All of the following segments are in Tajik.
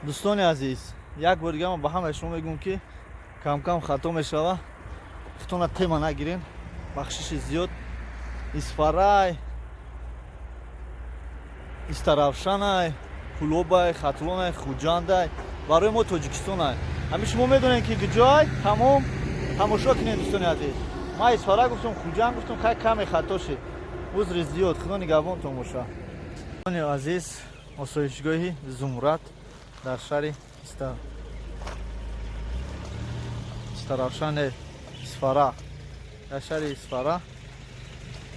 Дӯстони азиз, як бор дига ман ба ҳамаи шумо мегӯм, ки камкам хато мешава, хитона тема нагирен, бахшиши зиёд. Исфарай, Истаравшанай, Кулобай, Хатлонай, Хуҷандай, барои мо Тоҷикистонай. Ҳамин шумо медонед, ки куҷоай. Тамом, тамошо кунед, дӯстони азиз. Ман Исфара гуфтум, Хуҷанд гуфтум, хай, каме хато шид, узри зиёд. Худо нигаҳбонтон боша. Дӯстони азиз, осоишгоҳи Зумрад дар шаҳри Истаравшане, Исфара, дар шаҳри Исфара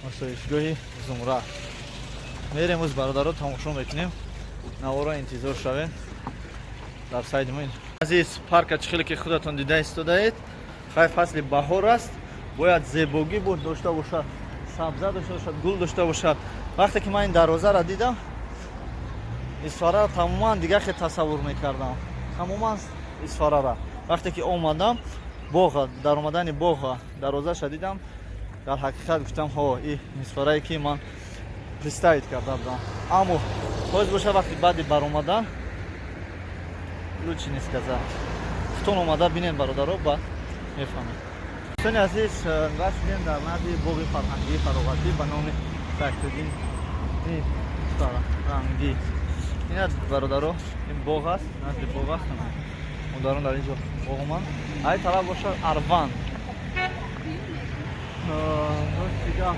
осоишгоҳи Зумрад. Мерем уз, бародаро, тамошо мекунем. Наворо интизор шавем дар сайди мо. Азиз, парка чӣ хеле ки худатон дида истодаед. Хай, фасли баҳор аст, бояд зебогӣ буд дошта бошад, сабза дошта бошад, гул дошта бошад. Вақте ки ман ин дарвозаро дидам, Исфараро тамоман дигар хел тасаввур мекардам, тамоман. Исфарара вақте ки омадам, боға, дар омадани боға, дарвозаша дидам, дар ҳақиқат гуфтам: ҳо, и Исфарае ки ман представить карда будам. Аммо ҳоз боша, вақти баъди баромадан, лучше не сказать. Хутон омада бинед, бародаро, баъд мефаҳмед. Дӯстони азиз, расидем дар назди боғи фарҳангии фароғатӣ ба номи Сайфиддин Рангӣ. Ин, бародаро, ин боғ аст, назди боғ аст. Модарон дар ин ҷо боғ оманд. Ай тараф бошад Арванд. Дига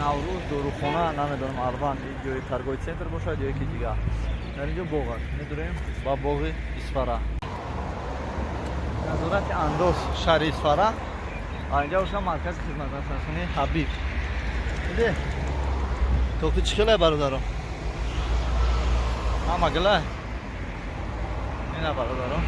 Наврӯз, дорухона, намедонам, Арванд ҷои торговый центр бошад ё ки дигар. Дар ин ҷо боғ аст. Медурем ба боғи Исфара. Назорати андоз шаҳри Исфара. Инҷа бошад маркази хизматрасонии Ҳабиб. Иде тоқи чӣ хелай, бародаро? Ҳама гилай. Ина, бародаро.